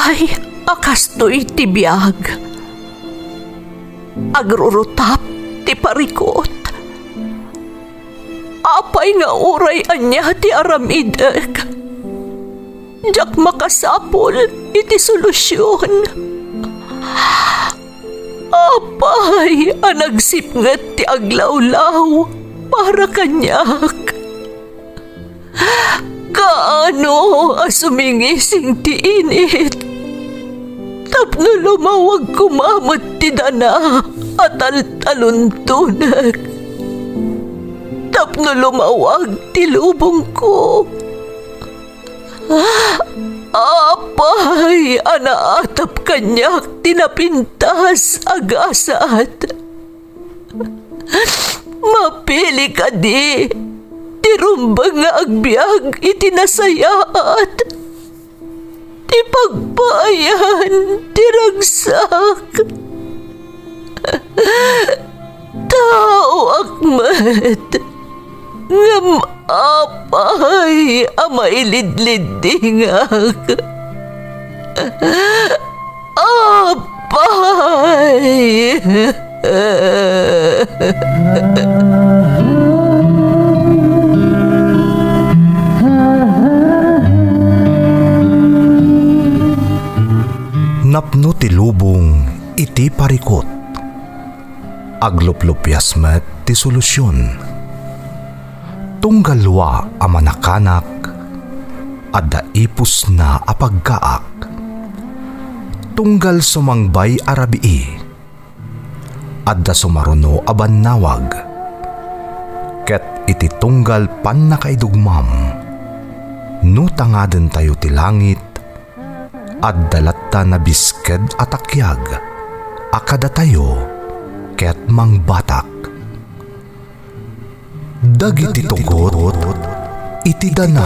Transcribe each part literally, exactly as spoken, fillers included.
Ay, a kastoy ti biag. Agrurutap ti parikut. Apay nga uray ania ti aramidek, diak makasapul iti solusion. Apay a nagsipnget ti aglawlaw para kaniak? Kaano a sumingising ti init tapno lumawag koma met ti dana a taltaluntonek, tapno lumawag ti lubongko? Apay a naatap kaniak ti napintas a gasat? Mapili kadi ti rumbeng nga agbiag iti nasayaat, ti pagpaayan ti ragsak? Taoak met, ngem apay a mailidliddingak? Apay! Napno ti lubong iti parikut. Agluplupias met ti solusion. Tunggal lua a manakanak, adda ipusna a pagkaak. Tunggal sumangbay a rabii, adda sumaruno a bannawag. Ket iti tunggal pannakaidugmam, no tangadentayo ti langit, adda latta nabisked a takiag a kadatayo ket mangbatak. Dagiti tugot iti dana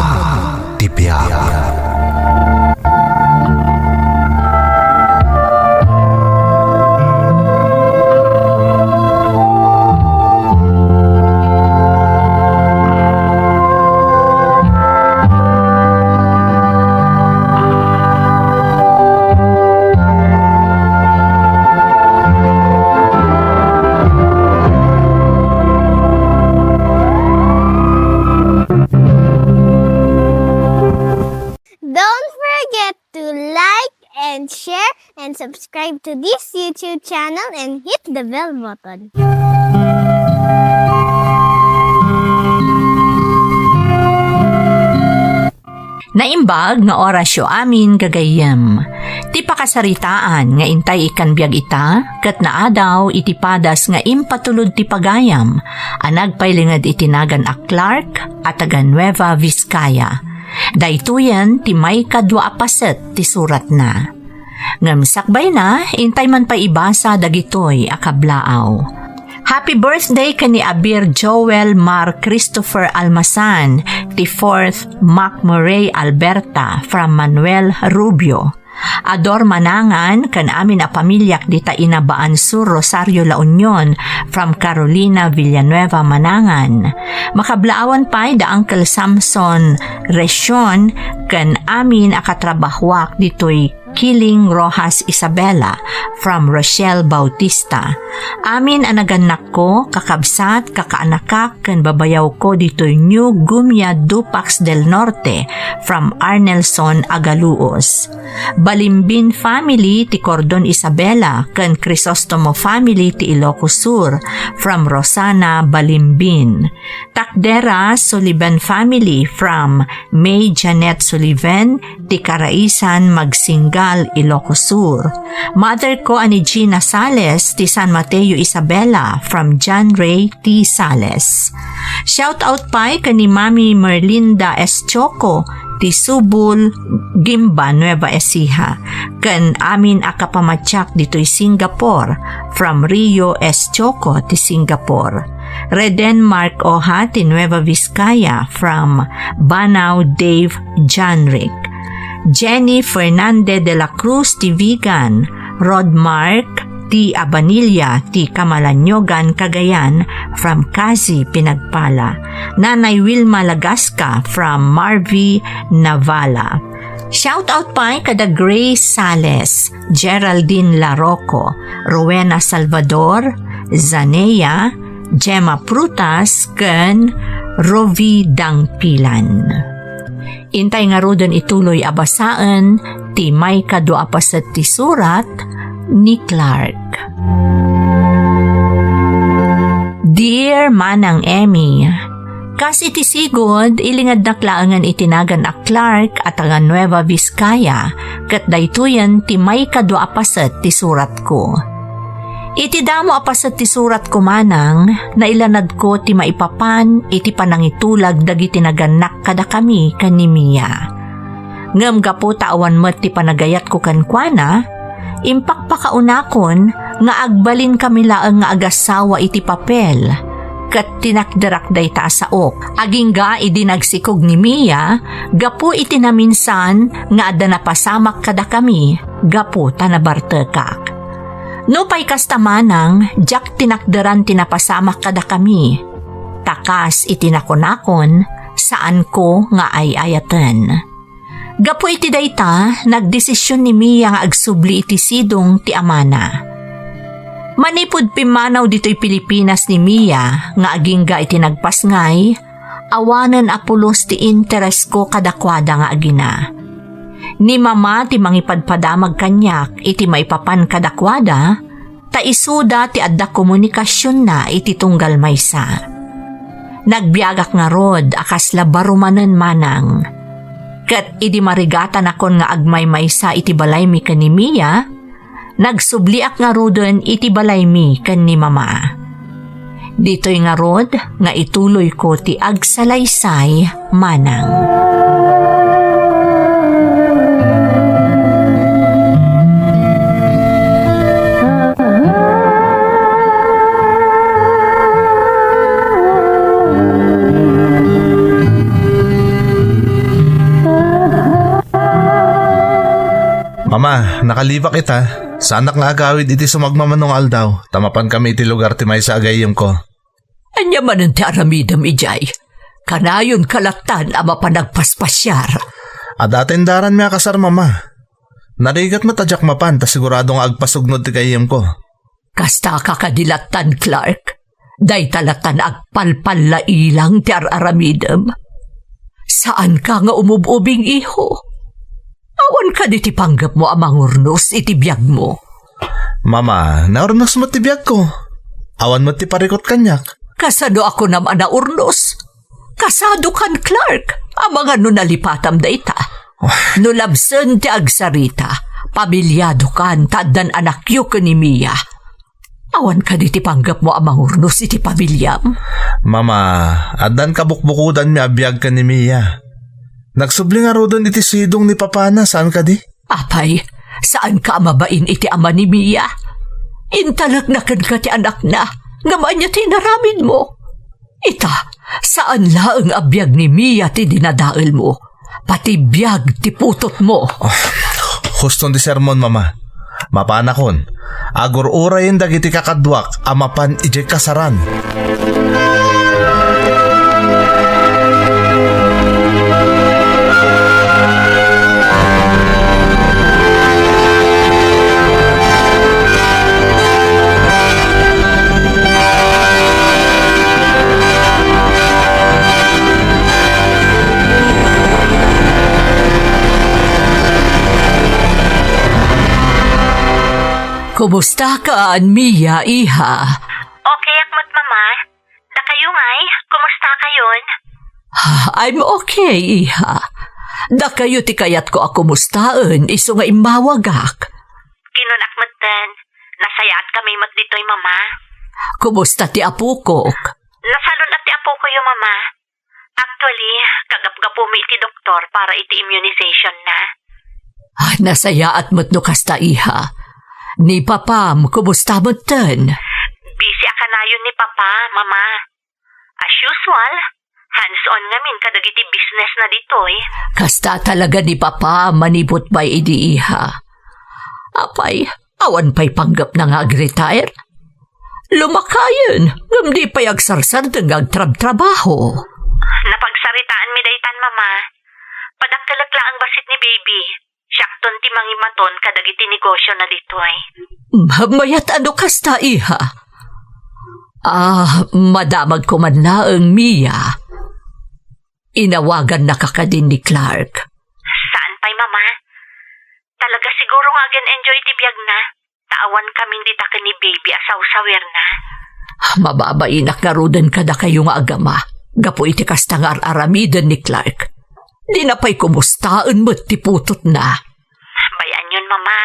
ti biag. Don't forget to like and share and subscribe to this YouTube channel and hit the bell button. Naimbag nga orasyo amin, gagayyem. Ti pakasaritaan nga intay ikkan biag ita, ket naadaw iti padas nga impatulod ti pagayam a nagpailinged iti nagan a Clark a taga Nueva Vizcaya. Daytoyen ti maikadua a paset ti suratna. Ngem sakbayna, intay man pay ibasa dagitoy a kablaaw. Happy birthday ken ni Abir Joel Mar Christopher Almasan, ti fourth Mac Murray Alberta, from Manuel Rubio. Ador Manangan ken amin a pamiliak dita Inabaan Sur, Rosario, La Union, from Carolina Villanueva Manangan. Makablaawan pay da Uncle Samson Resion ken amin a katrabahoak ditoy Kiling Rojas Isabela, from Rochelle Bautista. Amin a nagannakko, kakabsat, kakaanakak, ken babayawko ditoy New Gumia, Dupax del Norte, from Arnelson Agaluos. Balimbin family ti Cordon Isabela ken Crisostomo family ti Ilocos Sur, from Rosana Balimbin. Takdera Sullivan family, from May Janet Sullivan, ti Karaisan, Magsinggal, Ilocos Sur. Mother ko a ni Gina Sales, ti San Mateo, Isabela, from John Ray T Sales. Shout out pay ken ni Mami Merlinda S Choco, ti Subul, Guimba, Nueva Ecija, ken amin a kapamatiak ditoy Singapore, from Rio S Choco, ti Singapore. Reden Mark Oha ti Nueva Vizcaya, from Banao Dave Janric. Jenny Fernande de la Cruz ti Vigan, Rod Mark ti Abanilla ti Kamalanyogan, Cagayan, from Kazi Pinagpala. Nanay Wilma Lagasca from Marvi Navala. Shout out pay kada Grace Sales, Geraldine Larocco, Rowena Salvador, Zanea, Gemma Prutas, ken Rovi Dangpilan. Intay ngaruden ituloy a basaen ti maikadua a paset ti surat ni Clark. Dear Manang Emmy, kas iti sigud, ilingednak laengen iti nagan a Clark a taga Nueva Vizcaya, ket daytoyen ti maikadua a paset ti suratko. Iti damo a paset ti suratko, Manang, nailanadko ti maipapan iti panangitulag dagiti nagannak kadakami ken ni Mia. Ngem gapu ta awan met ti panagayatko kenkuana, impakpakaunakon nga agbalinkami laeng nga agasawa iti papel, ket tinakderak dayta a saok. Agingga idi nagsikog ni Mia gapu iti naminsan nga adda napasamak kadakami gapu ta nabartekak. Nupay kasta, Manang, diak tinakderan ti napasamak kadakami. Ta kas iti nakunakon, saanko nga ay-ayaten. Gapu iti dayta, nagdesision ni Mia nga agsubli iti sidong ti amana. Manipud pimmanaw ditoy Pilipinas ni Mia nga agingga iti nagpasngay, awanen a pulos ti interesko kadakuada nga agina. Ni Mama ti mangipadpadamag kaniak iti maipapan kadakuada, ta isuda ti adda komunikasionna iti tunggal maysa. Nagbiagak ngarud a kasla baro manen, Manang. Ket idi marigatanakon nga agmaymaysa iti balaymi ken ni Mia, nagsubliak ngaruden iti balaymi ken ni Mama. Ditoy ngarud nga ituloyko ti agsalaysay, Manang. Mama, nakalibak ita. Saanak nga agawid iti sumagmamano nga aldaw, ta mapankami iti lugar ti maysa a gayyemko. Ania manen ti aramidem idiay? Kanayonka lattan a mapan agpaspasiar. Adda tendaranmi a kasar, Mama. Narigat met a diak mapan ta sigurado nga agpasugnod ti gayyemko. Kastaka kadi lattan, Clark? Dayta lattan agpalpallailang ti ar-aramidem. Saanka nga umub-ubing, iho. Awan kadi ti panggepmo a mangurnos iti biagmo? Mama, naurnos met ti biagko. Awan met ti parikut kaniak. Kasano a kunam a naurnos? Kasadokan, Clark, amangan no nalipatam dayta. No labsen ti agsarita, pamiliadokan ta addan anakyo ken ni Mia. Awan kadi ti panggepmo a mangurnos iti pamiliam? Mama, addan kabukbukodanmi a biag ken ni Mia. Nagsubli ngaruden iti sidong ni papana, saan kadi? Apay, saanka a mabain iti ama ni Mia? Intalekna kenka ti anakna, ngem ania ti inaramidmo? Ita, saan laeng a biag ni Mia ti dinadaelmo, pati biag ti putotmo. Ah, huston ti sermon, Mama. Mapanakon, agur-urayen dagiti kakaduak a mapan idiay kasaran. Kumustaka, Mia, iha? Okay ak met, Mama. Dakayo ngay, kumusta kayon? Ah, I'm okay, iha. Dakayo ti kayatko a kumustaen, isu nga immawagak. Kinunak metten, nasayaat kami met ditoy, Mama. Kumusta ti apokok? Nasalun-at ti apokoyo, Mama. Actually, kagapgapumi iti doktor para iti immunization na. Ah, nasayaat met no kasta, iha. Ni papam, kumusta metten? Busy a kanayon ni Papa, Mama. As usual, hands-on ngamin kadagiti business na ditoy. Kasta talaga ni Papa manipud pay idi, iha. Apay, awan pay panggepna nga ag-retire? Lumakayen, ngem di pay agsarsardeng nga agtrabtrabaho. Napagsaritaanmi daytan, Mama. Padakkelek laeng bassit ni baby. Siakton ti mangimaton kadagiti negosiona ditoy. Ma-, mayat a no kasta, iha. Ah, madamagko man laeng, Mia. Inawagannaka kadin ni Clark? Saan pay, Mama. Talaga siguro nga agen-enjoy ti biagna. Ta awan kamin dita ken ni baby a sawsawirna. Mababainak ngaruden kadakayo nga agama gapu iti kasta nga ar-aramiden ni Clark. Dina pay kumustaen met ti putotna. Bay-anyon, Mama.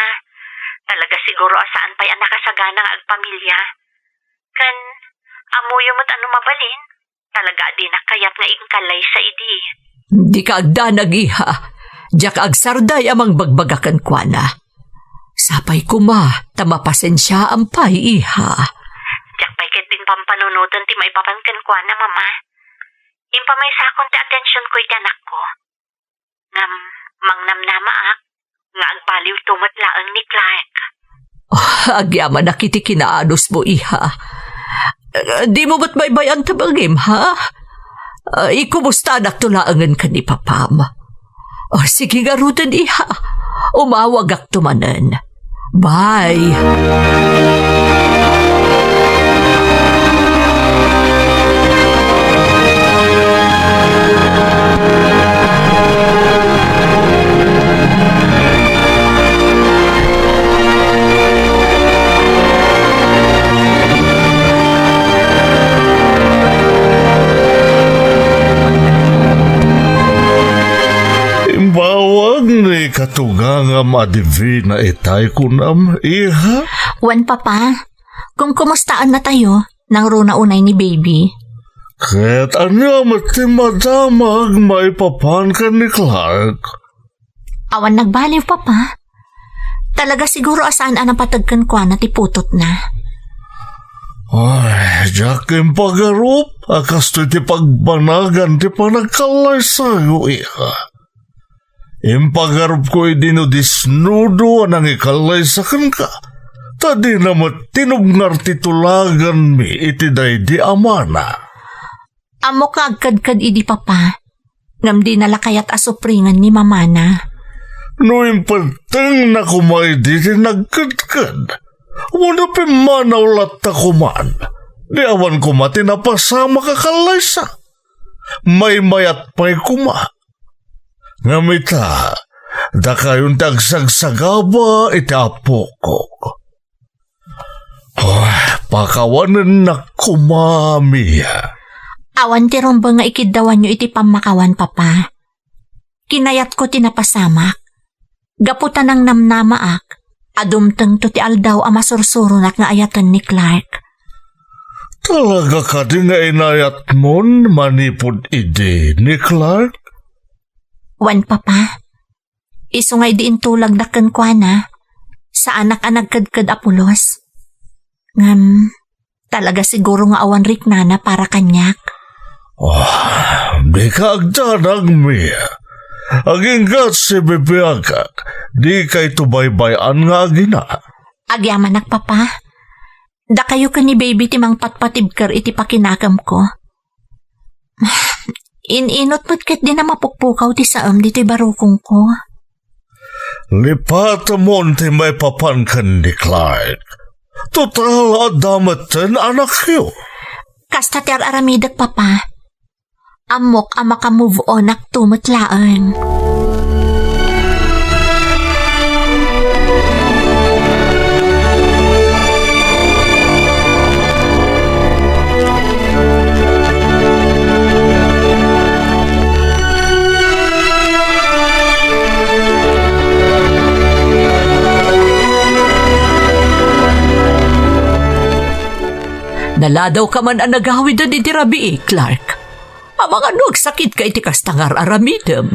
Talaga siguro a saan pay a nakasagana nga agpamilya. Ken, ammoyo met a no mabalin, talaga a dinak kayat nga inkallaysa idi. Dika agdanag, iha. Diak agsarday a mangbagbaga kenkuana. Sapay koma ta mapasensiaam pay, iha. Diak pay ketdin pampanunoten ti maipapan kenkuana, Mama. Impamaysakon ti atensionko iti anakko. Ngem, mangnamnamaak nga agbaliwto met laeng ni Clark. Ah, agyamanak iti kinaanusmo, iha. Eh, dimo met baybay-an ta bagim, ha? Ah, ikumustanakto laengen ken ni papam. Ah, sige ngaruden, iha. Umawagakto manen. Bye. Imbawag ni katugangam a Divina itay kunam, iha? Wen, Papa. Kumkumustaennatayo, nangruna unay ni baby. Ket ania met ti madamag maipapan ken ni Clark? Awan nagbaliw, Papa. Talaga siguro a saan a napateg kenkuana ti putotna. Ay, diak impagarup a kastoy ti pagbanagan ti panagkallaysayo, iha. Impagarupko idi no disnudo a nangikallaysa kenka, ta dina met tinubngar ti tulaganmi iti daydi a mana. Ammok nga agkedked idi, Papa, ngem dina la kayat a supringen ni mamana. No impettengna koma idi ti nagkedked, wenno pimmanaw latta koman, di awan koma ti napasamak a kallaysa. Maymayat pay koma. Ngem ita, dakayon ti agsagsagaba iti apokko. Ah, pakawanennak koma, Mia. Awan ti rumbeng nga ikiddawanyo iti pammakawan, Papa. Kinayatko ti napasamak. Gapu ta nangnamnamaak a dumtengto ti aldaw a masursuronak nga ayaten ni Clark. Talaga kadi nga inayatmon manipud idi ni Clark? Wen, Papa. Isu nga idi intulagda kenkuana, saanak a nagkedked a pulos. Ngem, talaga siguro nga awan riknana para kaniak. Oh, dika agdanag, Mia. Agingga ti bibiagak, dikayto baybay-an nga agina. Agyamanak, Papa. Dakayo ken ni baby ti mangpatpatibker iti pakinakemko. In-inut met ket dina mapukpukaw ti saem ditoy barukongko. Lipatemon ti maipapan ken ni Clark. Total, adda metten anakyo. Kasta ti ar-aramidek, Papa. Ammok a maka-move on-akto met laeng. Naladaw ka man a nagawiden iti rabii, Clark. Amangan no agsakitka iti kasta nga ar-aramidem.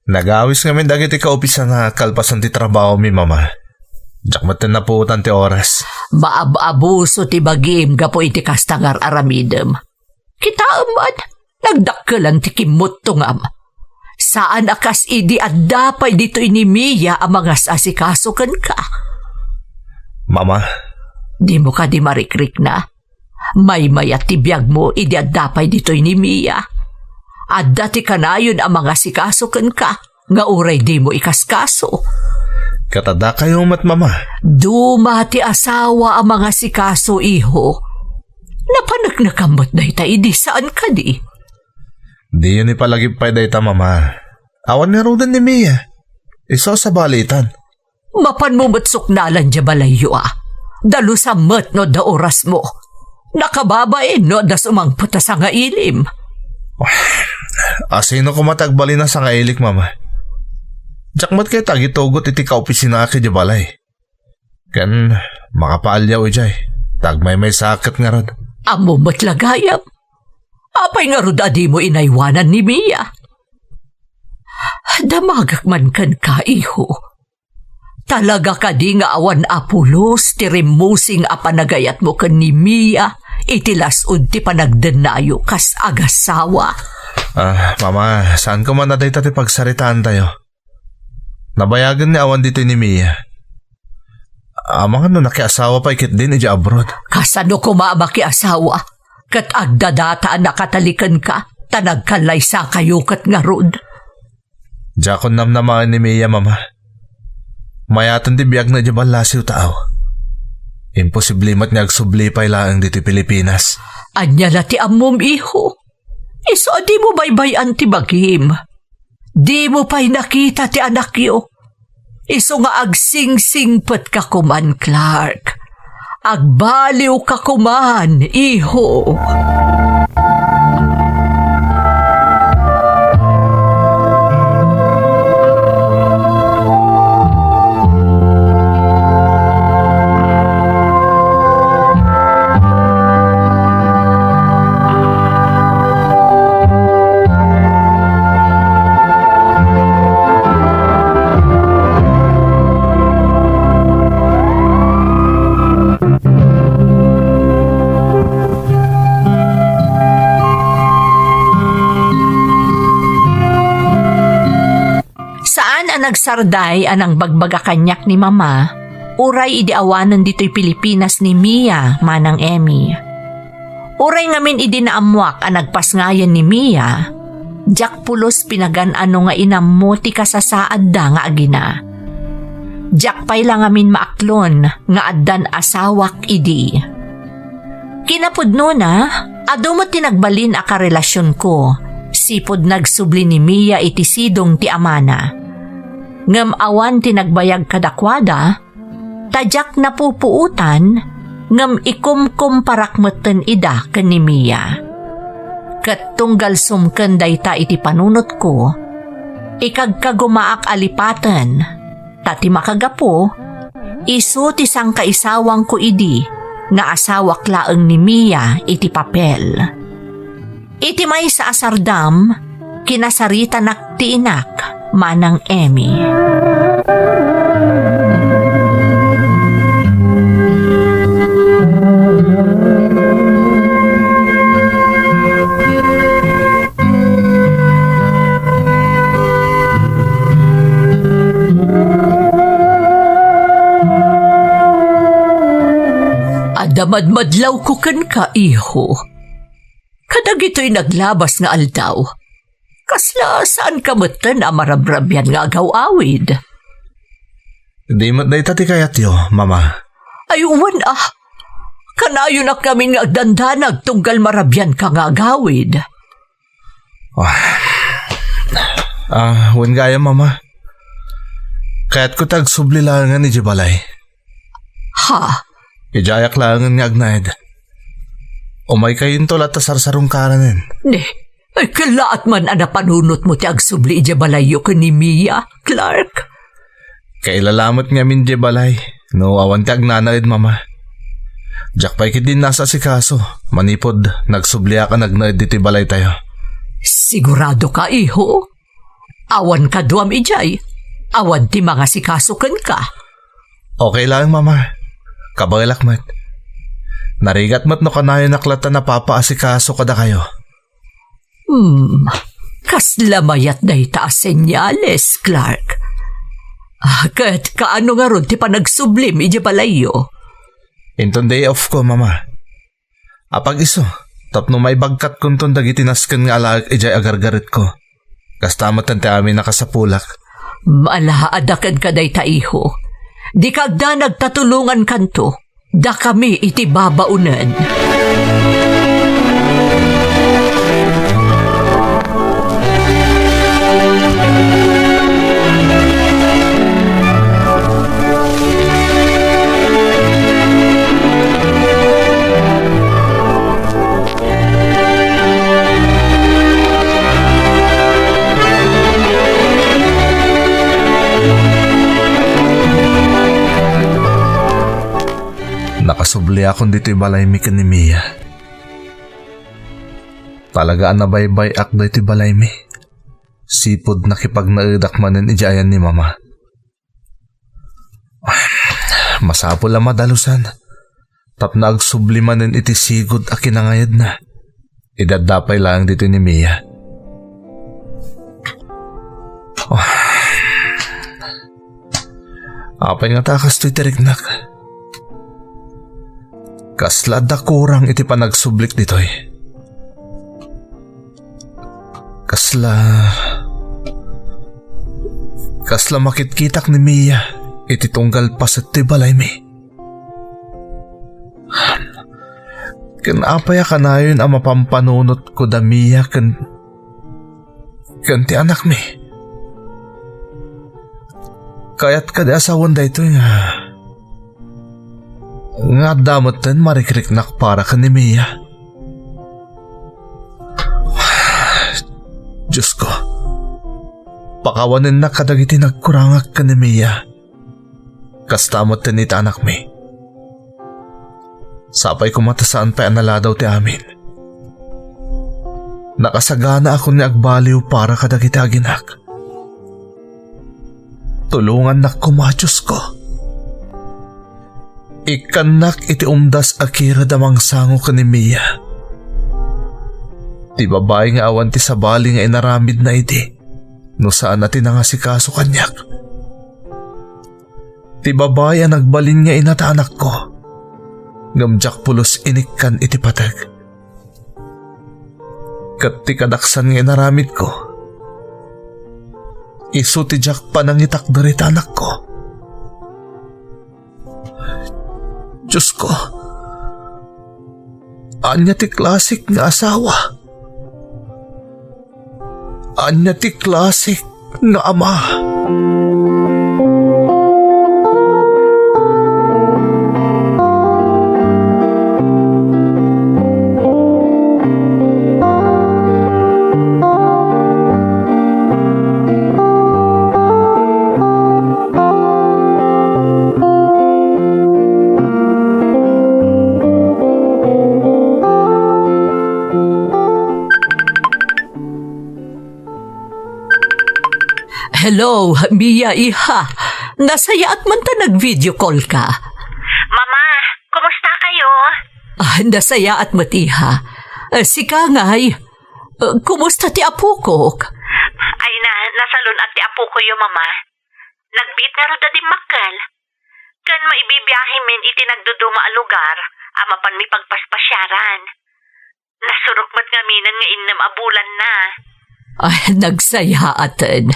Nagawis ngamin dagiti kaopisan a kalpasan ti trabahomi, Mama. Diak metten napuotan ti oras. Maab-abuso ti bagim gapu iti kasta nga ar-aramidem. Kitaem man, nagdakkelan ti kimmuttongam. Saan a kas idi adda pay ditoy ni Mia a mangas-asikaso kenka. Mama. Dimo kadi marikrikna? Maymayat ti biagmo idi adda pay ditoy ni Mia. Adda ti kanayon a mangasikaso kenka. nga uray dimo ikaskaso. Ket adda kayo met, Mama. Duma ti asawa a mangasikaso, iho. Napaneknekam met dayta idi, saan kadi? Diyo ni palagip pay dayta, Mama. Awan ngaruden ni Mia. Isu a sabalitan. Mapanmo met suknalan diay balayyo a. Dalusam met no adda orasmo. Nakababain no adda sumangpet a sangailim. Asino koma ti agbalin a sangailik, Mama? Diak met kayat agitugot iti kaopisinaak idiay balay. Ken makapaalliaw idiay, ta agmaymaysaak ngarud. Ammom met la gayam. Apay ngarud a dimo inaywanan ni Mia? Damagek man kenka, iho. Talaga kadi nga awan a pulos ti rimmusing a panagayatmo ken ni Mia iti las-ud ti panagdennayo kas agasawa? Ah, Mama, saan koma a dayta ti pagsaritaantayo. Nabayagen nga awan ditoy ni Mia. Amangan no nakiasawa pay ketdin idiay abroad. Kasano koma a makiasawa? Ket agdadata a nakatalikenka, ta nagkallaysakayo ket ngarud. Diakon namnamaen ni Mia, Mama. Mayaten ti biagna idiay ballasiw ta aw. Imposible met nga agsubli pay laeng ditoy Pilipinas. Ania la ti ammom, iho? Isu a dimo baybay-an ti bagim. Dimo pay nakita ti anakyo. Isu nga agsingsingpetka koman, Clark. Agbaliwka koman, iho. Saan a nagsarday a nangbagbaga kaniak ni Mama, uray idi awanen ditoy Pilipinas ni Mia, Manang Emmy. Uray ngamin idi naammoak a nagpasngayen ni Mia, diak pulos pinagan-ano nga inammo ti kasasaadda nga agina. Diak pay la ngamin maaklon nga addan asawak idi. Kinapudnona, adu met ti nagbalin a karelasionko, sipud nagsubli ni Mia iti sidong ti amana. Ngem awan ti nagbayag kadakuada, ta diak napupuotan, ngem ikumkumparak metten ida ken ni Mia. Ket tunggal sumken dayta iti panunotko, ikagkagumaak a lipaten, ta ti makagapu, isu ti sangkaisawangko idi nga asawak laeng ni Mia iti papel. Iti maysa a sardam, kinasaritanak ti inak, Manang Emmy. Adda madmadlawko kenka, iho. Kadagitoy naglabas nga aldaw, kasla saanka metten a marabrabian nga agaw-awid? Di met dayta ti kayatyo, Mama. Ay, wen a. Kanayonak ngamin nga agdandanag tunggal marabianka nga agawid. Ah, ah, wen gayam, Mama. Kayatko ti agsubli laengen idiay balay. Ha? Idiayak laengen nga agnaed. Umaykayonto la ta sarsarungkaranen. Ne, ay, kellaat man a napanunotmo ti agsubli idiay balayyo ken ni Mia, Clark. Kailalamet ngamin diay balay, no awan ti agnanaed, Mama. Diak pay ketdi inasikaso, manipud nagsubliak a nagnaed ditoy balaytayo. Sigurado ka, iho? Awan kaduam idiay? Awan ti mangasikaso kenka? Okay laeng, Mama. Kabaelak met. Narigat met no kanayonak latta napapaasikaso kadakayo. Hmm, kasla mayat dayta a senyales, Clark. Ah, ket kaano ngarud ti panagsublim idiay balayyo? Inton day off ko, Mama. Apag-isu, tapno maibagkatkonton dagiti nasken nga alaek idiay agargaretko. Kasta met ti amin a kasapulak. Mala, adda kenka dayta, iho. Dika agdanag ta tulongankanto. Dakami iti babaonen. Nakasubliakon ditoy balaymi ken ni Mia. Talaga a nabaybay-ak daytoy balaymi. Sipud nakipagnaedak manen idiay ayan ni Mama. Masapul a madalusan tapno agsubli manen iti sigud a kinangayadna. Idi adda pay laeng ditoy ni Mia. Oh. Apay ngata kastoy ti riknak? Kasla adda kurang iti panagsublik ditoy. Kasla, kasla makitkitak ni Mia iti tunggal paset ti balaymi. Ken apay a kanayon a mapampanunotko da Mia ken, ken ti anakmi? Kayat kadi a sawen daytoy nga, nga adda metten marikriknak para ken ni Mia? Diosko, pakawanennak kadagiti nagkurangak ken ni Mia. Kasta met ken iti anakmi. Sapay koma ta saan pay a naladaw ti amin. Nakasaganaakon nga agbaliw para kadagiti aginak. Tulongannak koma, Diosko. Ikkannak iti umdas a kired a mangsango ken ni Mia. Ti babai nga awan ti sabali nga inaramidna idi no saan a ti nangasikaso kaniak. Ti babai a nagbalin nga ina ta anakko, ngem diak pulos inikkan iti pateg. Ket ti kadaksan nga inaramidko, isu ti diak panangitakder iti anakko. Diosko, ania ti klasik nga asawa? Ania ti klasik nga ama? Hello, Mia, iha. Nasayaat man ta nag-video call ka. Mama, kumusta kayo? Ah, nasayaat met, iha. Ah, sika ngay, ah, kumusta ti apokok? Ay na, nasalun-at ti apokoyo, Mama. Nagbiit ngarud a dimmakkel. Ken maibibiahemin iti nagduduma a lugar a mapanmi pagpaspasiaran. Nasurok met ngamin nga innem a bulanna. Ay, nagsayaaten.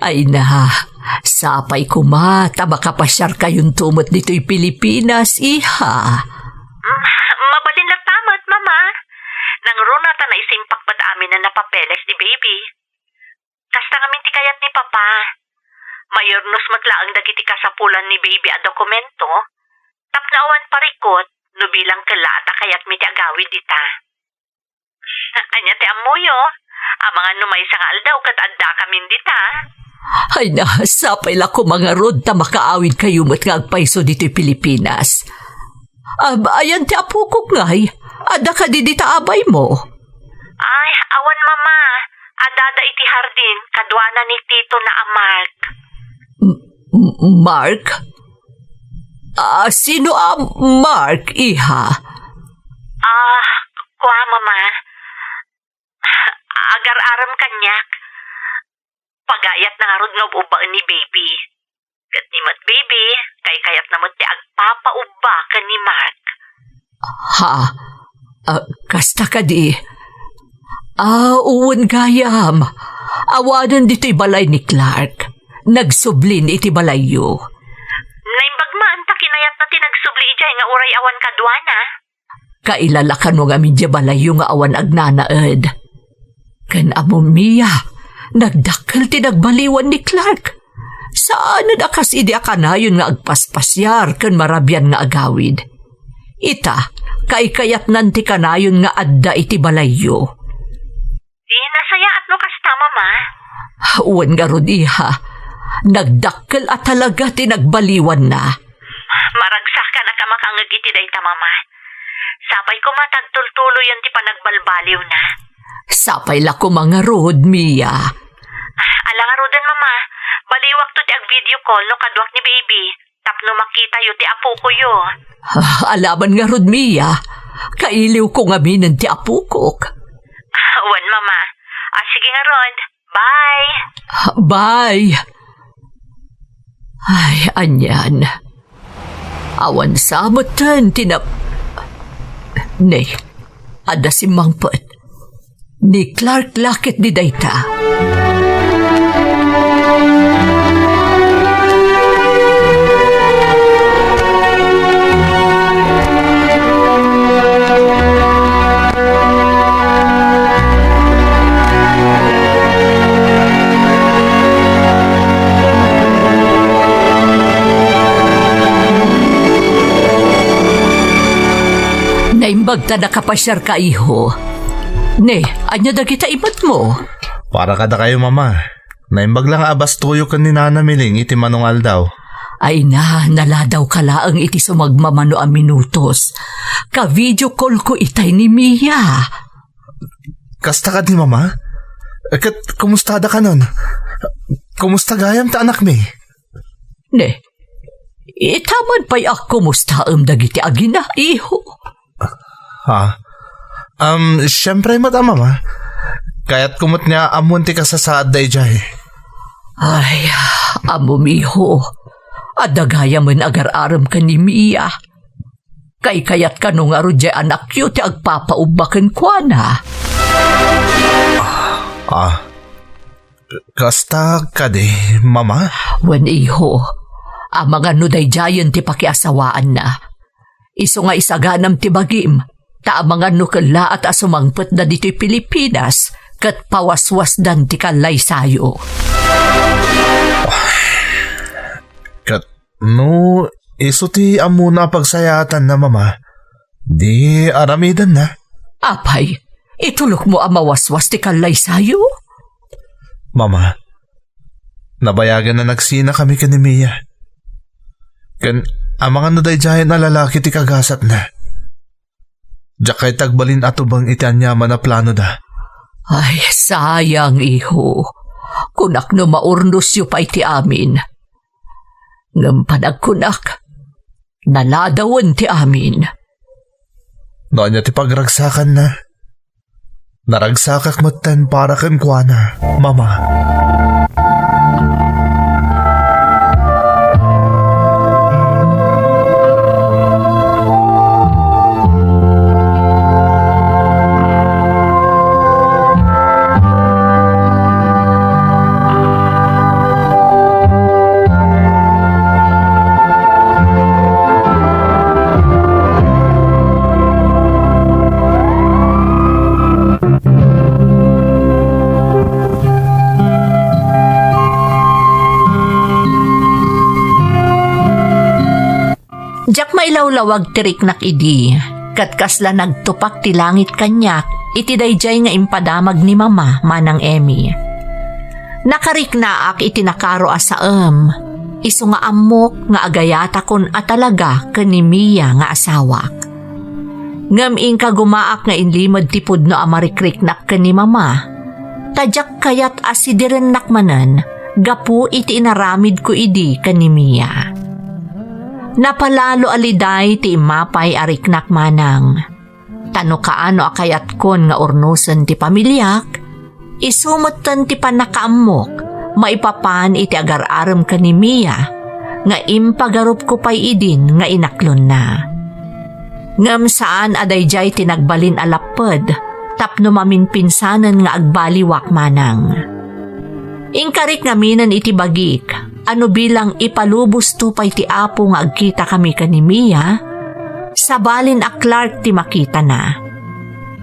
Ay na, sapay koma ta makapasiarkayonto met ditoy Pilipinas, iha. Mm, mabalin latta met, Mama. Nangruna ta naisimpakpet amin a napapeles ni Baby. Kasta ngamin ti kayat ni Papa. Mayurnos met laeng dagiti kasapulan ni Baby a dokumento, tapno awan parikut no bilang kellaat a kayatmi ti agawid ita. Ania ti ammoyo? Amangan no maysa nga aldaw ket addakamin dita. Ay na, sapay la koma ngarud ta makaawidkayo met nga agpayso ditoy Pilipinas. Ab-, ayan ti apokok ngay? Adda kadi dita abaymo? Ay, awan, Mama. Addada iti hardin, kaduana ni titona a Mark. M-, M-, Mark? Ah, sino a Mark, iha? Ah, kua, Mama. Agar-arem kaniak. Pagayatna ngarud nga ub-ubbaen ni Baby. Ket ni met Baby, kaykayatna met ti agpapaubba ken ni Mark. Ha? Ah, kasta kadi? Ah, wen gayam. Awanen ditoy balay ni Clark. nagsublin iti balayyo. Naimbag man ta kinayatna ti nagsubli idiay nga uray awan kaduana. Kailala kano ngamin diay balayyo nga awan agnanaed. Ken ammom, Mia, nagdakkel ti nagbaliwan ni Clark. Saanen a kas idi a kanayon nga agpaspasiar ken marabian nga agawid. Ita, kaykayatnan ti kanayon nga adda iti balayyo. Di nasayaat no kasta, Mama. Wen ngarud, iha. Nagdakkel a talaga ti nagbaliwanna. Maragsakan a makangeg iti dayta, Mama. Sapay koma ta agtultuloyen ti panagbalbaliwna. Sapay la koma ngarud, Mia. Ala ngaruden, Mama. Baliwakto ti ag-video call no kaduak ni baby. Tapno makitayo ti apokoyo. Ah, alaman ngarud, Mia. Kailiwko ngaminen ti apokok. Wen, Mama. Ah, sige ngarud. Bye. Bye. Ay, anian. Awan sa metten ti nap-, Ne, adda simmangpet. Ni Clark la ketdi dayta. Naimbag ta nakapasiarka, iho. Ne, ania dagita imatmo? Para kadakayo, Mama. Naimbag la nga abastoyo ken ni Nana Miling iti manong aldaw. Ay na, naladawka laeng iti sumagmamano a minutos. Ka-video call ko itay ni Mia. Kasta kadi, Mama? Ket kumusta da kanon? Kumusta gayam ta anakmi? Ne, itaman pay a kumustaem dagiti agina, iho? Ha? Um, siempre met a, Mama. Kayatko met nga ammon ti kasasaadda idiay. Ay, ammom, iho. Adda gayamen agar-arem ken ni Mia. Kaykayat kano ngarud diay anakyo ti agpapaubba kenkuana? Ah, kasta kadi, Mama? Wen, iho. Amangan no daydiayen ti pakiasawaanna. Isu nga isaganam ti bagim, ta amangan no kellaat a sumangpetda ditoy Pilipinas ket pawaswasdan ti kallaysayo. Ket no isu ti ammona a pagsayaatanna, Mama, di aramidenna. Apay, itulokmo a mawaswas ti kallaysayo? Mama, nabayagen a nagsinakami ken ni Mia. Ken amangan no daydiayen a lalaki ti kagasatna. Diak kayat agbalin a tubeng iti aniaman a planoda. Ay, sayang, iho. Kunak no maurnosyo pay ti amin. Ngem panagkunak, naladawen ti amin. No ania ti pagragsakanna, naragsakak metten para kenkuana, Mama. Diak mailawlawag ti riknak idi, ket kasla nagtupak ti langit kaniak iti daydiay nga impadamag ni Mama manang Emmy. Nakariknaak iti nakaro a saem, isu nga ammok nga agayatakon a talaga ken ni Mia nga asawak. Ngem inkagumaak nga inlimed ti pudno a marikriknak ken ni Mama, ta diak kayat a sidirennak manen gapu iti inaramidko idi ken ni Mia. Napalalo a liday ti immapay a riknak manang. Ta no kaano a kayatkon nga urnosen ti pamiliak, isu metten ti pannakaammok maipapan iti agar-arem ken ni Mia nga impagarupko pay idin nga inaklonna. Ngem saan a daydiay ti nagbalin a lapped tapno maminpinsanen nga agbaliwak manang. Inkarik ngaminen iti bagik a no bilang ipalubosto pay ti Apo nga agkitakami ken ni Mia, sabalin a Clark ti makitana.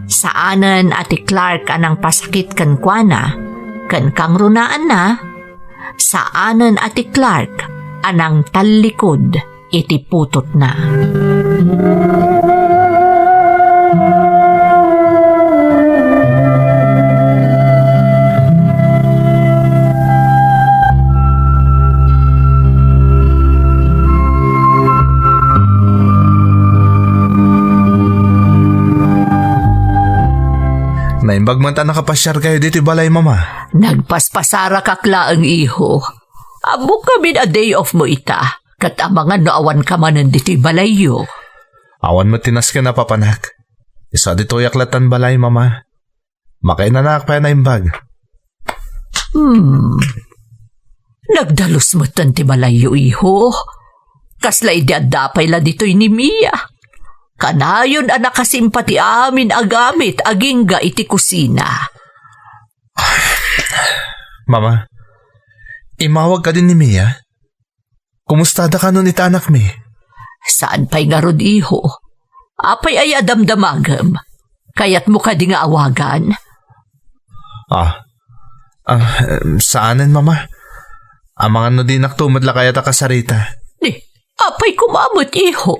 Saanen a ti Clark a nangpasakit kenkuana, ken kangrunaanna, saanen a ti Clark a nangtallikod iti putotna. Naimbag man ta nakapasiarkayo ditoy balay, Mama. Nagpaspasarakak laeng, iho. Ammok ngamin a day off mo ita, ket amangan no awanka manen ditoy balayyo. Awan met ti nasken a papanak. Isu a ditoyak lattan balay, Mama. Makainanaak pay a naimbag. Hmm. Nagdalus metten ti balayyo, iho. Kasla idi adda pay la ditoy ni Mia. Kanayon a nakasimpa ti amin a gamit agingga iti kusina. Mama, immawag kadi ni Mia? Kumustada kanon ita anakmi? Saan pay ngarud, iho? Apay aya a damdamagem? Kayatmo kadi nga awagan? Ah, ah, em, saanen, Mama. Amangan no dinak met la kayat a kasarita. Ni, apay koma met, iho?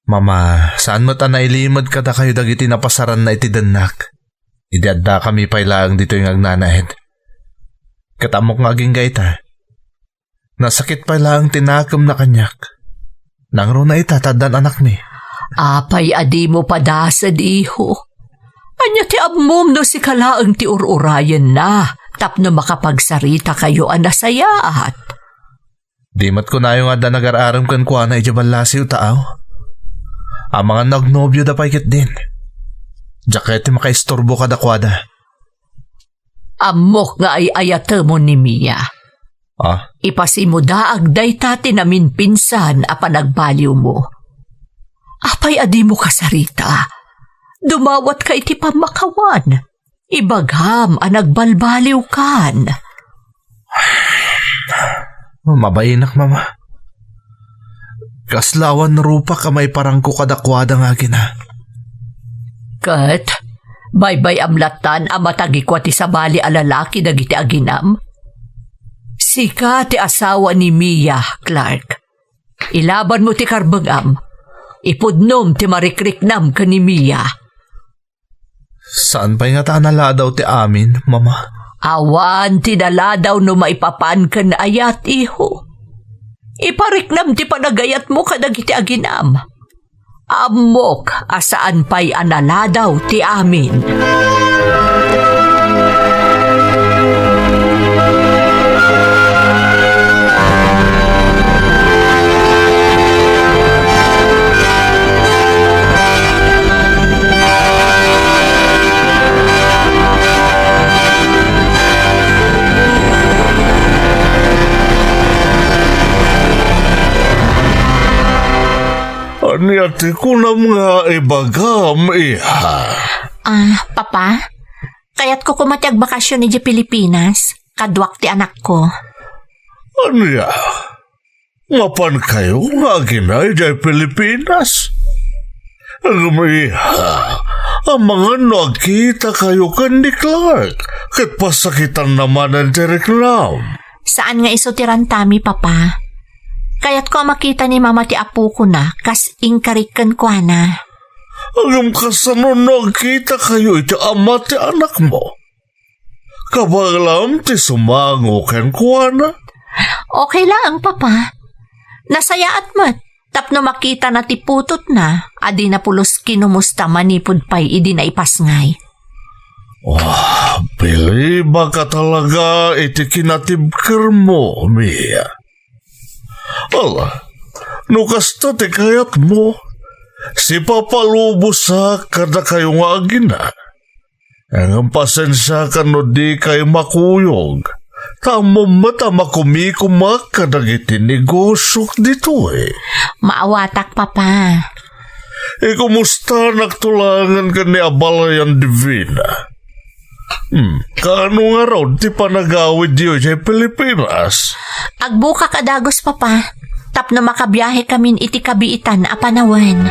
Mama, saan met a nailimed kadakayo dagiti napasaranna iti dennak. Idi addakami pay laeng ditoy nga agnanaed. Ket ammok nga agingga ita. Nasakit pay laeng ti nakemna kaniak. Nangruna ita ta addan anakmi. Apay a dimo padased, iho? Ania ti ammom no sika laeng ti ur-urayenna tapno makapagsarita kayo a nasayaat? Di met kunayo nga adda nagar-arem kenkuana idiay ballasiw, taaw? Amangan no agnobioda pay ketdin. Diak kayat ti makaisturbo kadakuada. Ammok nga ay-ayatemon ni Mia. Ah? Ipasimodaag dayta ti naminpinsan a panagbaliwmo. Apay a dimo kasarita? Dumawatka iti pammakawan. Ibagam a nagbalbaliwkan. Mabainak, Mama. Kasla awan rupak a maiparangko kadakuada nga agina. Ket, baybay-am lattan a matagikua ti sabali a lalaki dagiti aginam? Sika ti asawa ni Mia, Clark. Ilabanmo ti karbengam. Ipudnom ti marikriknam ken ni Mia. Saan pay ngata a naladaw ti amin, Mama? Awan ti naladaw no maipapan ken ayat, iho. Ipariknam ti panagayatmo kadagiti aginam. Ammok a saan pay a naladaw ti amin. Ania ti kunam nga ibagam, iha? Ah, Papa, kayatko koma ti agbakasyon idiay Pilipinas, kaduak ti anakko. Ania? Mapankayo nga agina idiay Pilipinas? Ngem, iha, amangan no agkitakayo ken ni Clark, ket pasakitanna manen ti riknam. Saan nga isu ti rantami, Papa. Kayatko a makita ni Mama ti apokona, kas inkarik kenkuana. Ngem kasano no agkitakayo iti ama ti anakmo? Kabaelam ti sumango kenkuana? Okay laeng, Papa. Nasayaat met tapno makitana ti putotna a dina pulos kinumusta manipud pay idi naipasngay. Ah, bilibak a talaga iti kinatibkermo, Mia. Ala, no kasta ti kayatmo, sipapalubosak kadakayo nga agina. Ngem pasensiakan no dikay makuyog, ta ammom met a makumikumak kadagiti negosiok ditoy. Maawatak, Papa. Ikumustanakto laengen ken ni abalayan Divina. Hmm, kaano ngarud ti panagawidyo idiay Pilipinas? Agbukak a dagus, Papa, tapno makabiahekamin iti kabiitan a panawen.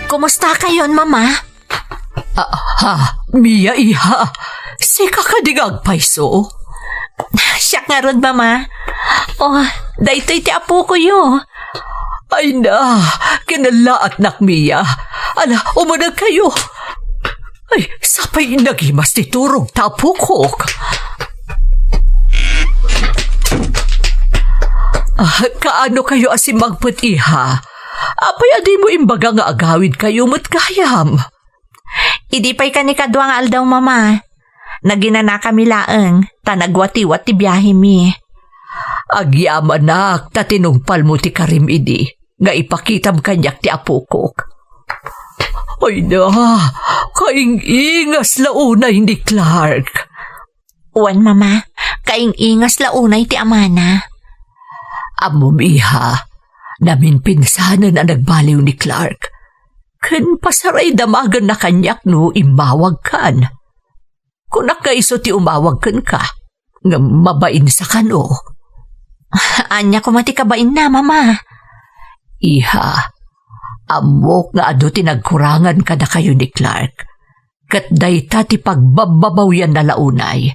Kumusta kayon, Mama? Ah, ha, Mia, iha. Sika kadi nga agpayso? Siak ngarud, Mama. Oh, daytoy ti apokoyo. Ay na, kinallaatnak, Mia. Ala, umuneg kayo. Ay, sapay nagimas ti turog ta apokok. Ah, kaano kayo a simmangpet, iha? Apay a dimo imbaga nga agawid kayo met gayam? Idi pay kanikadua nga aldaw, Mama, naginanakami laeng ta nagwatiwat ti biahemi. Agyamanak ta tinungpalmo ti karim idi nga ipakitam kaniak ti apokok. Ay na, kaing-ingas la unay ni Clark. Wen, Mama, kaing-ingas la unay ti amana. Ammom, iha, naminpinsanen a nagbaliw ni Clark. Ken pasaraydamagenna kaniak no immawagkan. Kunak nga isu ti umawag kenka, ngem mabainsa kano? Ania koma ti kabainna, Mama? Iha, ammok nga adu ti nagkurangan kadakayo ni Clark, ket dayta ti pagbabbabawianna la unay.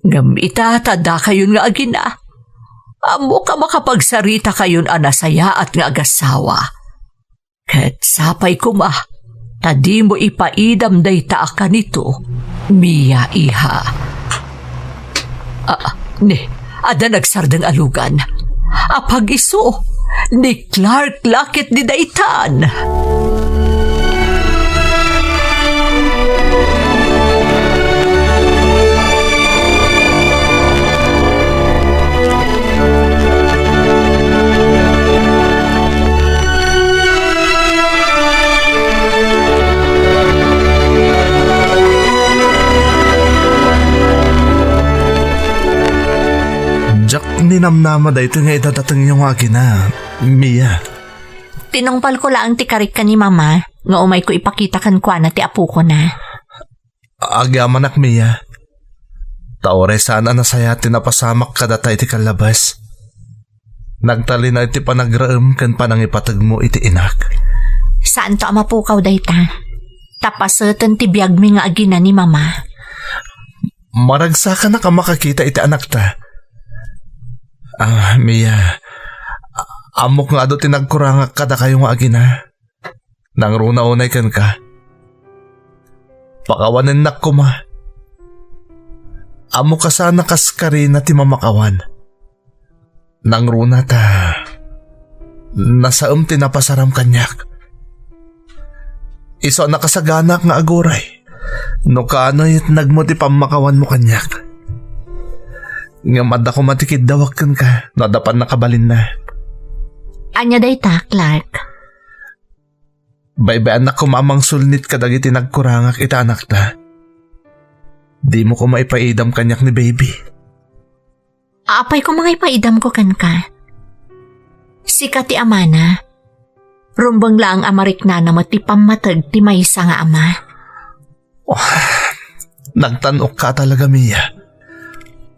Ngem ita ta dakayon nga agina, ammok a makapagsarita kayon a nasayaat nga agasawa. Ket sapay koma, ta dimo ipaidam dayta a kanito, Mia, iha. Ah, ne, adda nagsardeng a lugan. Apag-isu, ni Clark la ket ni daytan. Diak ninamnama daytoy nga idadatengyo nga agina, Mia. Tinungpalko laeng ti karik ken ni Mama nga umayko ipakita kenkuana ti apokona. Agyamanak, Mia. Ta uray saan a nasayaat ti napasamak kadata iti kallabas. Nagtalinaed ti panagraem ken panangipategmo iti inak. Saanto a mapukaw dayta. Ta paseten ti biagmi nga agina ni Mama. Maragsakanak a makakita iti anakta. Ah, Mia, ammok nga adu ti nagkurangak kadakayo nga agina. Nangruna unay kenka. Pakawanennak koma. Ammok a saan a kas karina ti mamakawan. Nangruna ta nasaem ti napasaram kaniak. Isu a nakasaganak nga aguray no kaano yatnagmo ti pammakawanmo kaniak. Ngem adda koma ti kiddawak kenka no adda pannakabalinna. Ania dayta, Clark? Baybay-annak koma a mangsulnit kadagiti nagkurangak iti anakta. Dimo koma ipaidam kaniak ni baby. Apay koma nga ipaidamko kenka? Sika ti amana. Rumbeng laeng a mariknana met ti pammateg ti maysa nga ama. Oh, nagtan-okka talaga, Mia.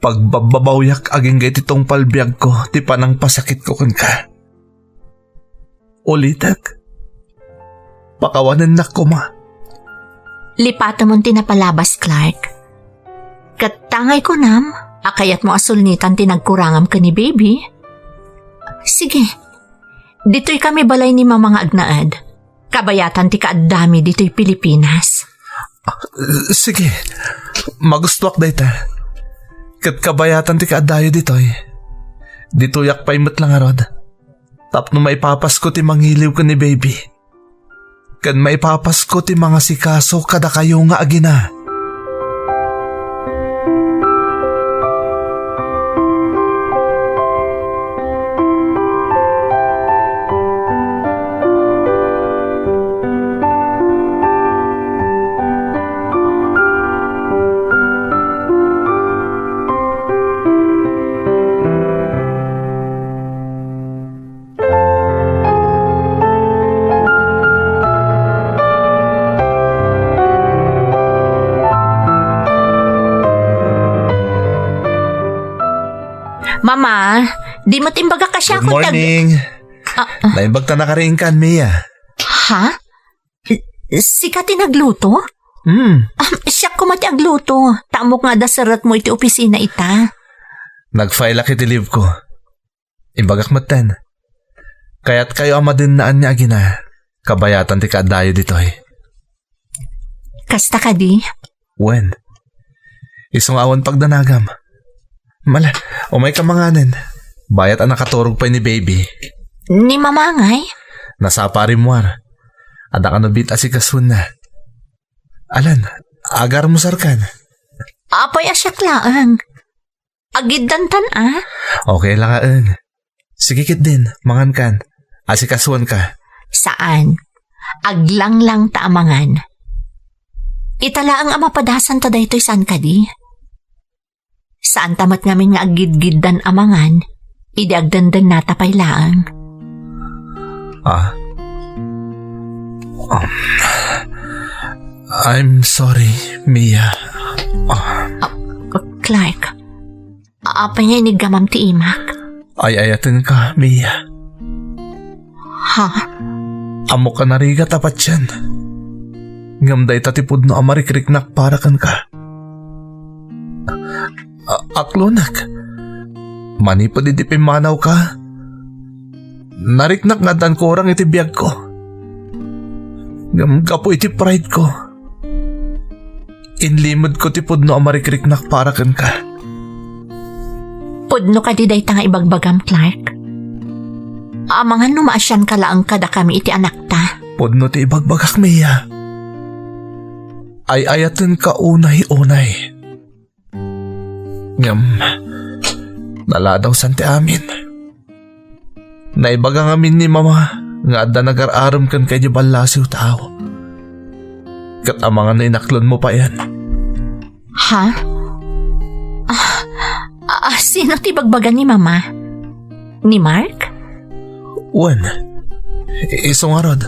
Pagbabbabawiak agingga iti tungpal biagko ti panangpasakitko kenka. Ulitek, pakawanennak koma. Lipatemon ti napalabas, Clark. Ket tangay kunam, A kayatmo a sulnitan ti nagkurangam ken ni baby? Sige. Ditoy kami balay ni Mama nga agnaed. Kabayatan ti kaaddami ditoy Pilipinas. Sige. Magustuak dayta. Ket kabayatan ti kaaddayo ditoy. Ditoyak pay met la ngarud. Tapno maipapasko ti mangiliw ken ni baby. Ken maipapasko ti mangasikaso kadakayo nga agina. Mama, di met imbagak a siak Good morning. Ah, ah. Naimbag ta nakariingkan, Mia. Ha? Sika ti nagluto? Hmm. Ah, siak koma ti agluto. Ta ammok nga adda serrekmo iti opisina ita. Nag-file ak iti leave ko. Imbagak metten. Kayatkayo a madennaan nga agina. Kabayatan ti kaaddayo ditoy. Kasta kadi? Wen. Isu nga awan pagdanagam. Mala, umayka manganen. Bayat a nakaturog pay ni baby. Ni Mama ngay? Nasapa a rimmuar. Adda kano biit a sikasuenna. Alan, agarmusarkan. Apay a siak laeng. Agiddantan a? Okay la nga, eng. Sige ketdin, mangankan. Asikasuenka. Saan. Aglanglang ta a mangan. Ita laeng a mapadasanta daytoy saan kadi? Saanta met ngamin nga aggidgiddan a mangan, idi agdendennata pay laeng. Ah. Um, I'm sorry, Mia. Ah. Ah, Clark, apay nga iniggamam ti imak? Ay-ayatenka, Mia. Ha? Ammok a narigat a patien. Ngem dayta ti pudno a marikriknak para kenka. A-, aklonek. Manipud idi pimmanawka, nariknak nga addan kurang iti biagko. Ngem gapu iti pride ko, inlimedko ti pudno a marikriknak para kenka. Pudno kadi dayta nga ibagbagam, Clark? Amangan no maasianka laeng kadakami iti anakta. Pudno ti ibagbagak, Mia. Ay-ayatenka unay-unay. Ngem, naladawsan ti amin. Naibaga ngamin ni Mama nga adda nagar-arem kenka idiay ballasiw tao. Ket amangan no inaklonmo payen. Ha? Ah, ah, sino ti bagbaga ni Mama? Ni Mark? Wen, i-, isu ngarud.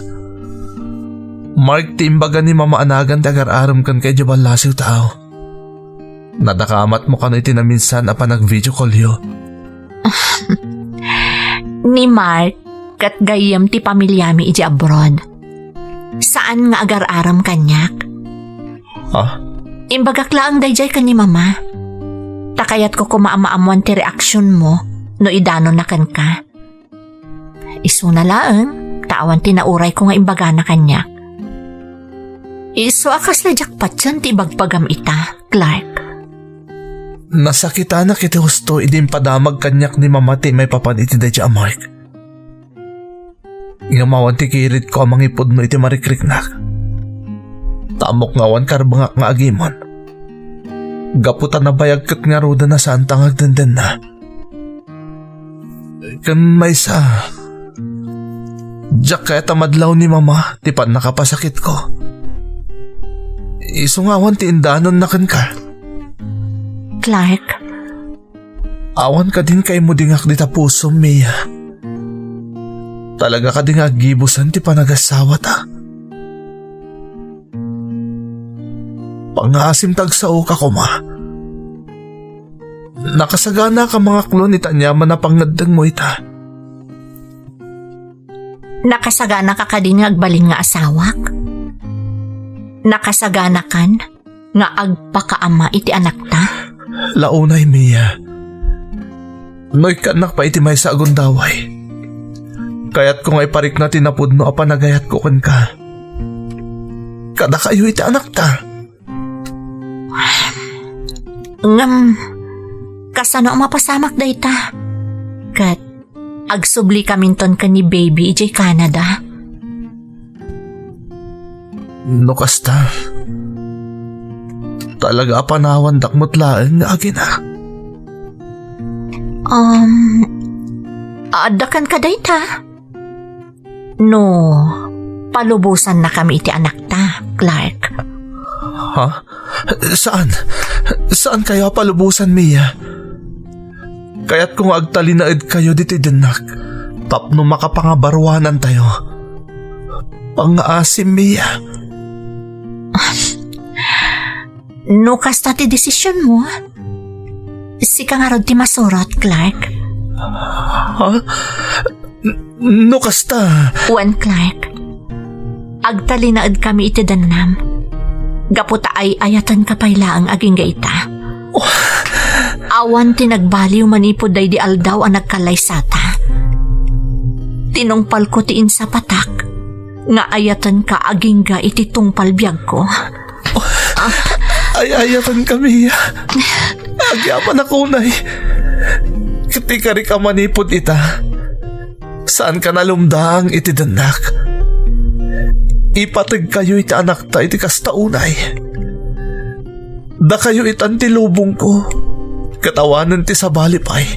Mark ti imbaga ni Mama a nagan ti agar-arem kenka idiay ballasiw tao. Nadakamatmo kano iti naminsan a panag-video call-yo? Ni Mark ket gayyem ti pamiliami idiay abroad. Saan nga agar-arem kaniak. Ah? Imbagak laeng daydiay ken ni Mama. Ta kayatko koma a maammoan ti reaksionmo no idanonna kenka. Isuna laeng, ta awan ti naurayko nga imbagana kaniak. Isu a kasla diak patien ti ibagbagam ita, Clark. Nasakitanak iti husto idi impadamag kaniak ni Mama ti maipapan iti daydiay a Mark. Ngem awan ti kiridko a mangipudno iti marikriknak. Ta ammok nga awan karbengak nga agimon. Gapu ta nabayag ket ngaruden a saanta nga agdendenna. Ken maysa, diak kayat a madlaw ni Mama ti pannakapasakitko. Isu nga awan ti indanonna kenka. Clark. Awan kadin kaimudingak dita pusom, Mia. Talaga kadi nga aggibusan ti panagasawata? Pangngaasim ta agsaoka koma. Nakasagana ka mangaklon iti aniaman a pangngeddengmo ita. Nakasagana ka kadi nga agbalin nga asawak? Nakasagana kan nga agpakaama iti anakta? La unay, Mia. No ikkannak pay iti maysa a gundaway, kayatko nga iparikna ti napudno a panagayatko kenka. Kadakayo iti anakta. Ngem, kasano a mapasamak dayta? Ket agsubli kaminton ken ni baby idiay Canada. No kasta, talaga a panawandak met laeng nga agina. Um, adda kenka dayta? No, palubosannakami iti anakta, Clark. Ha? Saan? Saankayo a palubosan, Mia? Kayatko nga agtalinaedkayo ditoy dennak tapno makapangabaruanantayo. Pangngaasim, Mia. No kasta ti desisionmo, sika ngarud ti masurot, Clark. Ha? N-, no kasta. Wen, Clark, agtalinaedkami iti dennam. Gapu ta ay-ayatenka pay laeng agingga ita. Oh. Awan ti nagbaliw manipud daydi aldaw a nagkallaysata. Tinungpalko ti insapatak nga ayatenka agingga iti tungpal biagko. Ay-ayatenka, Mia. Agyamanak unay. Ket ikarik a manipud ita, saanka nalumdang iti dennak. Ipategkayo iti anakta iti kasta unay. Dakayo itan ti lubongko, ket awanen ti sabali pay.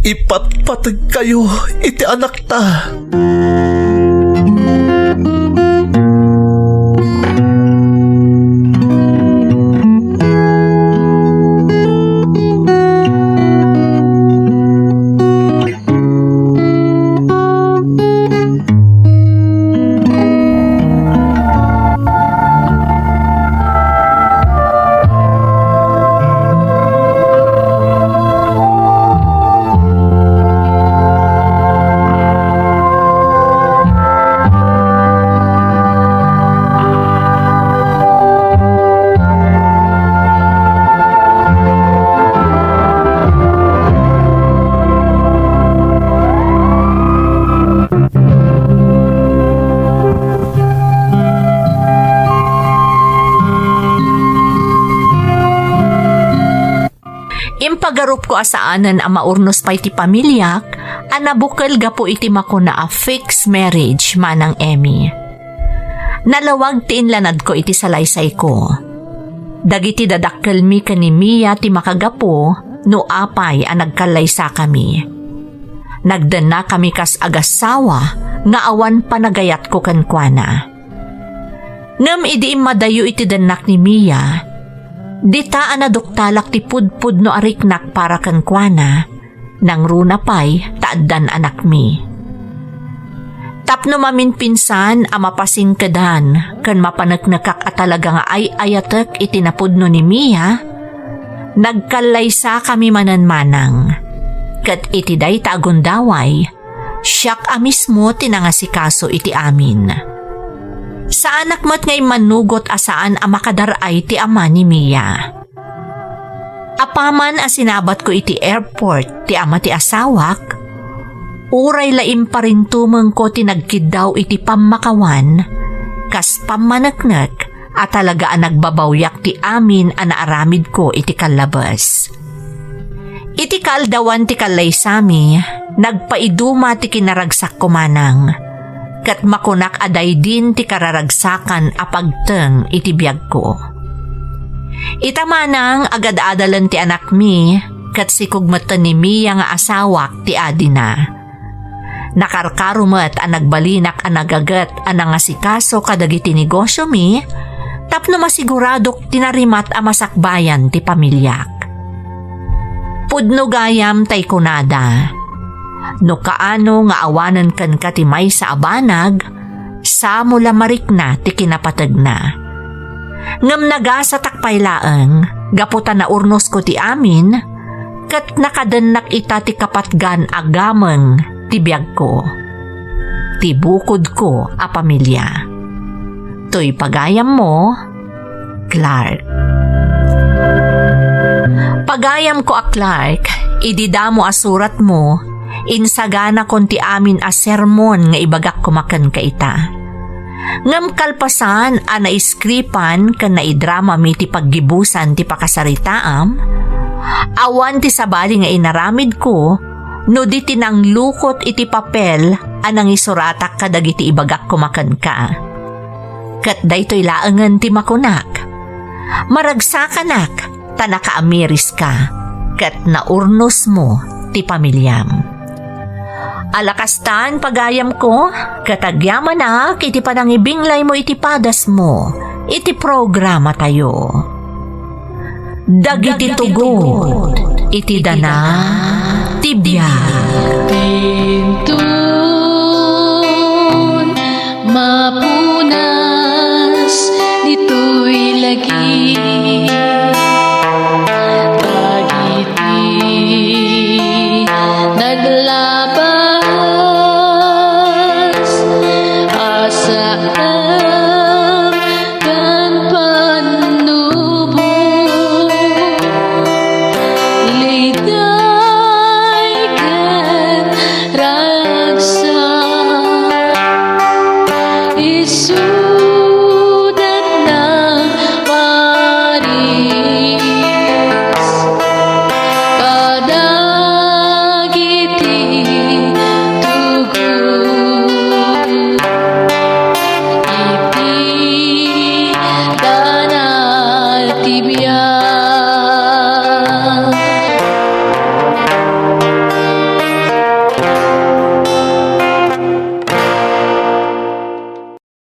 Ipatpateg kayo iti anakta. Impagarupko a saanen a maurnos pay ti pamiliak a nabukel gapu iti makuna a fixed marriage, Manang Emmy. Nalawag ti inlanadko iti salaysayko. Dagiti dadakkelmi ken ni Mia ti makagapu no apay a nagkallaysakami. Nagdennakami kas agassawa nga awan panagayatko kenkuana. Ngem idi immadayo iti dennak ni Mia, dita a naduktalak ti pudpudno a riknak para kenkuana, nangruna pay ta addan anakmi. Tapno maminpinsan a mapasingkedan ken mapaneknekak a talaga nga ay-ayatek iti napudno ni Mia, nagkallaysakami manen manang. Ket iti dayta a gundaway, siak a mismo ti nangasikaso iti amin. Saanak met nga immanugot a saan a makadar-ay ti ama ni Mia. Apaman a sinabatko iti airport ti ama ti asawak, uray la imparintumengko ti nagkiddaw iti pammakawan, kas pammaneknek a talaga a nagbabawiak ti amin a naaramidko iti kallabes. Iti kaaldawan ti kallaysami, nagpaiduma ti kinaragsakko manang, ket makunak a daydin ti kararagsakan a pagteng iti biagko. Ita manang agad-adalen ti anakmi, ket sikog metten ni Mia nga asawak ti adina. Nakarkaro met a nagbalinak a nagaget a nangasikaso kadagiti negosiomi tapno masiguradok ti narimat a masakbayan ti pamiliak. Pudno gayam tay kunada, "No kaano nga awanen kenka ti maysa a banag, samo la marikna ti kinapategna." Ngem nagasatak pay laeng gapu ta naurnosko ti amin, ket nakadennak ita ti kapatgan a gameng ti biagko, ti bukodko a pamilia. Toy pagayammo, Clark. Pagayamko a Clark, idi damo a suratmo, insaganakon ti amin a sermon nga ibagak koma kenka ita. Ngem kalpasan a naiskriptan ken naidramami ti paggibusan ti pakasaritaam, awan ti sabali nga inaramidko no di ti nanglukot iti papel a nangisuratak kadagiti ibagak koma kenka. Ket daytoy laengen ti makunak: maragsakanak ta nakaamiriska ket naurnosmo ti pamiliam. Ala kastan, pagayamko, ket agyamanak iti panangibinglaymo iti padasmo iti programatayo. Dagiti tugot iti dana ti biag.